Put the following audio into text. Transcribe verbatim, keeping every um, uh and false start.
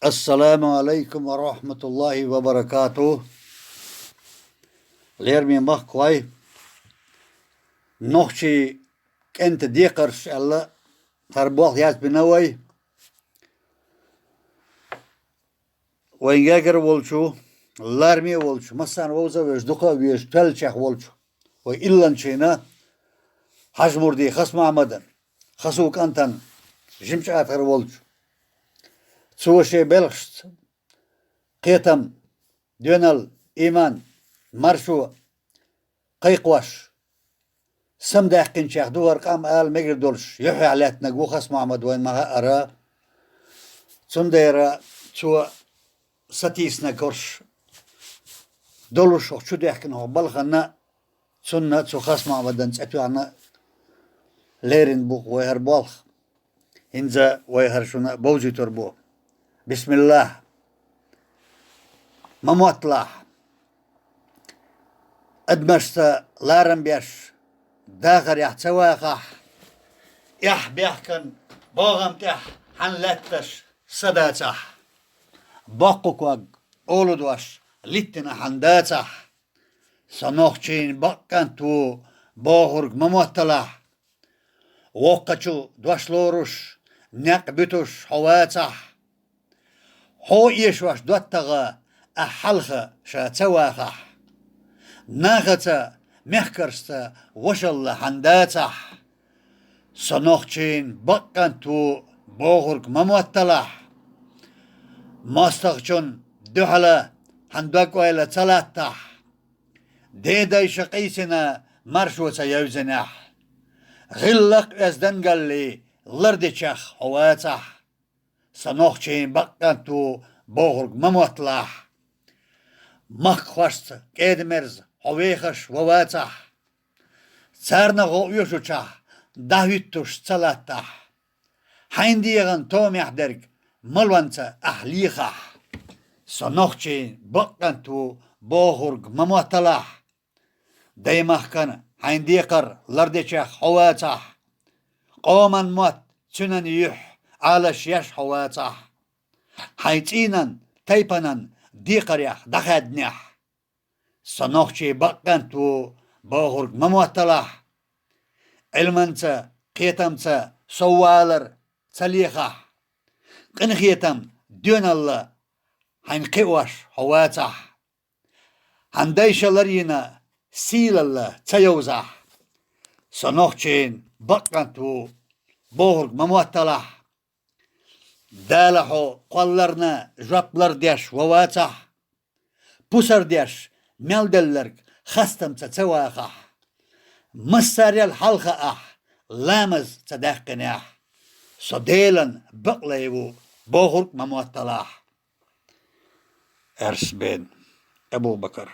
Ассаламу Ӏалайкум ва рахьматуллахӀи ва баракатухӀ. Лераме махкахой, нохчий кӀентан декхарш аьлла, хӀара болх яздина вай. Вайн гергара волчо, лараме волчо, массарна вовза а веш, дукха а веш, тоьллачех волчо, вай илланчийна Хьажмурдий Хасмохьмадан, Хасу кӀантан жимачӀатагӀара волчо. Цо шен белхашца кхетам, доьналла, иман, маршо кхайкхош, самадаьккхинчех духар къам ала мегар долуш, юьхьехь лаьттинарг ву Хасмохьмад, вайна ма-хаъара. Цундела цо сатийсинарг хӀорш долуш, хӀокху чу даьхкина хӀокху балхана, цунна, цу Хасмохьмадан цӀе тоьхна лерина бу вай хӀара болх. ХӀинца вай хӀара шуна бовзуьйтур бу. Бисмиллах. Ма мотталахь. Адамашца ларам беш, дахарехь ца вахахь, эхь бехкан богӀам тӀехь хьан лаьтташ са дацахь, боккха ког, олу дош литтина хьан дацахь, со нохчийн бакъ кӀант ву бохург ма мотталахь. Воккхачу дош лоруш, некъ буьтуш хьо вацахь, хьо эшош доттагӀа ахь хьалха ша ца вахахь, нахаца, мехкаршца вашалла хьан дацахь, со нохчийн бакъ кӀант ву бохург ма мотталахь. МостагӀчун дуьхьала хьан дог-ойла ца латтахь, дедайша къийсина маршо ца евзинехь, гӀиллакх-оьздангаллий лардечех хьо вацахь, со нохчийн бакъ кӀант ву бохург ма мотталахь. Махкахошца кӀеда-мерза хьо вехаш ван вацахь, царна гӀо оьшучохь дӀахӀуьттуш ца латтахь, хьайн дегӀан томехь дерг малонца ахь лехахь, со нохчийн бакъ кӀант ву бохург ма мотталахь. Даймахкана хьайн декхар лардечех хьо вацахь, къоман мотт, цуьнан юьхь Ӏалаш еш хьо вацахь, хьайн цӀийнан, тайпанан декхарех дӀахаьднехь, со нохчийн бакъ кӀант ву бохург ма мотталахь. Ӏилманца, кхетамца соввалар ца лехахь, къинхетам, доьналла хьайн кхиош хьо вацахь, хьан дайша ларйина сийлалла ца йовзахь, со нохчийн бакъ кӀант ву бохург ма мотталахь. Дала хьо кхолларна жоп лардеш ван вацахь, пусар деш мел делларг хастамца ца вахахь, массарел хьалха ахь ламаз ца даьккхинехь, со Делан бакълай ву бохург ма мотталахь. Эрсбен Абу-Бакар.